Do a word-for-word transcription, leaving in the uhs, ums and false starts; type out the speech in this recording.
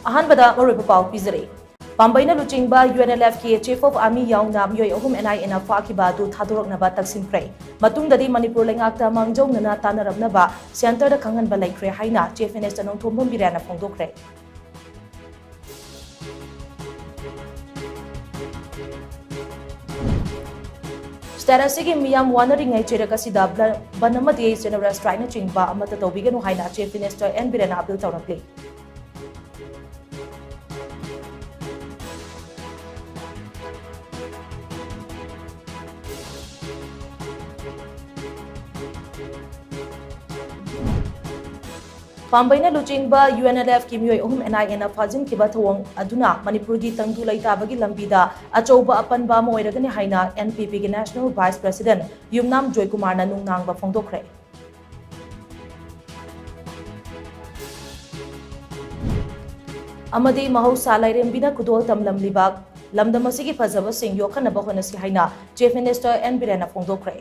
ꯑꯍꯥꯟꯕꯗ ꯃꯔꯨꯑꯣꯏꯕ ꯄꯥꯎ ꯄꯤꯖꯔꯤ꯫ ꯄꯥꯝꯕꯩꯅ ꯂꯨꯆꯤꯡꯕ UNLFꯀꯤ Chief of Army ꯌꯥꯎꯅ ꯃꯤꯑꯣꯏ ꯑꯍꯨꯝ NIAꯅ ꯐꯥꯈꯤꯕ ꯑꯗꯨ ꯊꯥꯗꯣꯔꯛꯅꯕ ꯇꯛꯁꯤꯟꯈ꯭ꯔꯦ꯫ ꯃꯇꯨꯡꯗꯗꯤ ꯃꯅꯤꯄꯨꯔ ꯂꯩꯉꯥꯛꯇ ꯃꯥꯡꯖꯧꯅꯅ ꯇꯥꯟꯅꯔꯛꯅꯕ centreꯗ ꯈꯪꯍꯟꯕ ꯂꯩꯈ꯭ꯔꯦ ꯍꯥꯏꯅ Chief Minister ꯅꯣꯡꯊꯣꯝꯕꯝ ꯕꯤꯔꯦꯟꯅ ꯐꯣꯡꯗꯣꯛꯈ꯭ꯔꯦ꯫ State ꯑꯁꯤꯒꯤ ꯃꯤꯌꯥꯝ ꯋꯥꯅꯔꯤꯉꯩ ꯆꯩꯔꯛ ꯑꯁꯤꯗ ꯕ꯭ꯂ-, ꯕꯟ ꯑꯃꯗꯤ general strikeꯅꯆꯤꯡꯕ ꯑꯃꯠꯇ ꯇꯧꯕꯤꯒꯅꯨ ꯍꯥꯏꯅ Chief Minister ꯑꯦꯟ ꯕꯤꯔꯦꯟꯅ appeal ꯇꯧꯔꯛꯂꯤ꯫ ꯄꯥꯝꯕꯩꯅ ꯂꯨꯆꯤꯡꯕ UNLFꯀꯤ ꯃꯤꯑꯣꯏ ꯑꯍꯨꯝ NIAꯅ ꯐꯥꯖꯤꯟꯈꯤꯕ ꯊꯧꯑꯣꯡ ꯑꯗꯨꯅ ꯃꯅꯤꯄꯨꯔꯒꯤ ꯇꯪꯗꯨ ꯂꯩꯇꯥꯕꯒꯤ ꯂꯝꯕꯤꯗ ꯑꯆꯧꯕ ꯑꯄꯟꯕ ꯑꯃ ꯑꯣꯏꯔꯒꯅꯤ ꯍꯥꯏꯅ NPPꯒꯤ National Vice President ꯌꯨꯝꯅꯥꯝ ꯖꯣꯏꯀꯨꯃꯥꯔꯅ ꯅꯨꯡꯅꯥꯡꯕ ꯐꯣꯡꯗꯣꯛꯈ꯭ꯔꯦ꯫ ꯑꯃꯗꯤ ꯃꯍꯧꯁꯥ ꯂꯥꯏꯔꯦꯝꯕꯤꯅ ꯈꯨꯗꯣꯜ ꯇꯝꯂꯝꯂꯤꯕ ꯂꯝꯗꯝ ꯑꯁꯤꯒꯤ ꯐꯖꯕꯁꯤꯡ ꯌꯣꯛꯈꯠꯅꯕ ꯍꯣꯠꯅꯁꯤ ꯍꯥꯏꯅ Chief Minister ꯑꯦꯟ ꯕꯤꯔꯦꯟꯅ ꯐꯣꯡꯗꯣꯛꯈ꯭ꯔꯦ꯫